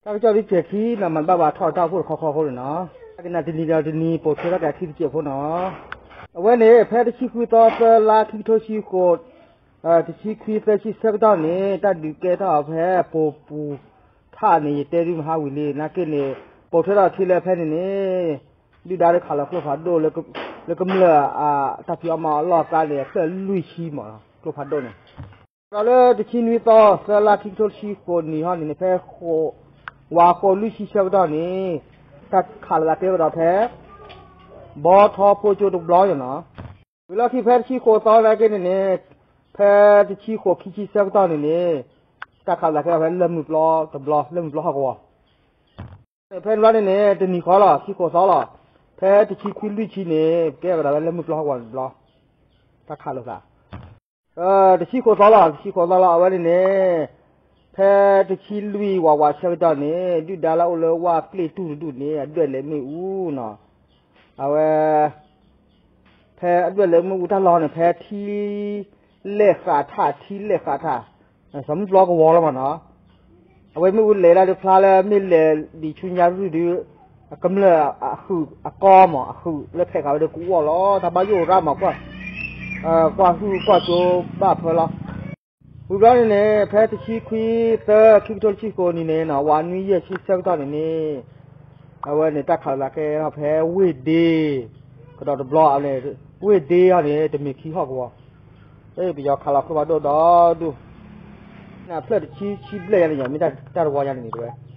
တၢ်ကစီၣ်ဒ်စဲးခံနီၤ မၤဘၣ်ဘၣ်ထီၣ်တၢ်အိၣ်ဖှိၣ်တခီခီအဃိန့ၣ်နီၤ, ကနၣ်တနံၤဒီးတနံၤ ပိာ်ထွဲထီၣ်က့ၤအခံတစဲးဖိနီၤ. အဝဲန့ၣ် ဖဲတဆံဃုသီ သၢလါ ခံကထိဆံဃိး တဆံခွံသၢဆံဆၢကတီၢ်န့ၣ် တၢ်ဒုးကဲထီၣ်အီၤဖဲပိာ်ပူၤထးန့ၣ် ယတဲဒုးမဟါဝံၤလံ နာ်က့န့ၣ် ပိာ်ထွဲထီၣ်အခံလၢဖဲန့ၣ်န့ၣ် ဒုၣ်ဒါဒုးခးလီၤကျိဖးဒိၣ် လၢကမျၢၢ်အတၢ်ဖံးအီၣ်မၤအီၣ်အလီၢ်အကျါန့ၣ် အဖျၢၣ်လွံၢ်ဆံမး ကျိဖးဒိၣ်န့ၣ် ဒီးလၢတဆံနွံသီ သၢလါ ခံကထိဆံဃိးနံၣ်ဟီန့ၣ်န့ၣ် ဖဲဃိး ဝးဃိးလွံၢ်ဆံဆၢကတီၢ်န့ၣ် တၢ်ခးလိာ်သးကဲကဒီးဖဲ ဘီထီဖိကၠိတဘျီန့ၣ်နီၤ. ဝံၤလီၢ်ခံဖဲတဆံဃိးသီနာ်က့န့ၣ်န့ၣ် ဖဲတဆံဃိးခံဆံဆၢကတီၢ်န့ၣ်န့ၣ် တၢ်ခးလိာ်သးကဲကဒီးဖဲလၢၢ်မုၢ်ပျီတဘျီ လၢၢ်မုၢ်ပျီဟီၣ်ကဝီၤ ဖဲန့ၣ်ဘျီန့ၣ်န့ၣ် တနံၤဃီလီၤ တဆံဃိးသီလီၤ. ဖဲတဆံခွံလွံၢ်ဆံန့ၣ် ကဲကဒီးဖဲလၢၢ်မုၢ်ပျီဟီၣ်ကဝီၤတဘျီ တၢ်ခးလိာ်သး တဆံဃိးသီလီၤ တဆံဃိးသီလီၤ အဝဲန့ၣ်န့ၣ် ဖဲတဆံလွံၢ်ဝးဝးဆၢကတီၢ်န့ၣ် ဒုၣ်ဒါလၢအအိၣ်လၢဝၢ်ကျ့ၣ်တူၢ်တဒူၣ်န့ၣ် အဒွဲၣ်လဲၤမ့ၣ်အူနီၤ အဝဲ ဖဲအဒွဲၣ်လဲၤမ့ၣ်အူတၢ်လီၢ်န့ၣ် ဖဲထံလဲၢ်ဃးထး ထံလဲၢ်ဃးထး စီၤမုၢ်ပျီကဝီၤလီၤမးနီၤ အဝဲမ့ၣ်အူလဲၤဒၣ်ဒုးဖျါလၢမ့ၢ်လဲၤဒံးဆူညါရုၢ်ဒုး ကမျၢၢ်အဃုာ်အကီမး အဃုာ်လၢဖဲးဃာ်ဝဲဒၣ်ကဝီၤလီၤ တၢ်ဘၣ်ယိၣ်ရၣ်မး ကွၢ်ဟုၣ်ကွၢ်ကၠိဘၣ်ဖၢလီၤ. ဝံၤဘျီန့ၣ်န့ၣ် ဖဲတဆံခွံသၢ ခံကထိတဆံဃိးနံၣ်န့ၣ်နီၤ ဝးနွံယဲၢ်ဆံဆၢကတီၢ်န့ၣ်န့ၣ် အဝဲန့ၣ်တၢ်ခးလိာ်သးကဲထီၣ်ဖဲဝ့ၢ်ဒ့ ကဒီးတဘျီန့ၣ် ဝ့ၢ်ဒ့အီၤန့ၣ် တမ့ၢ်ခံဟီၣ်ကဝီၤ ပယီၤခးလီၤကျိဖးဒိၣ်ဒီဒူၣ် နဖျၢၣ်တဆံဆံဘျဲၣ်ညါန့ၣ် မ့ၢ်တၢ်တဝီညါန့ၣ်န့ၣ်တဝဲ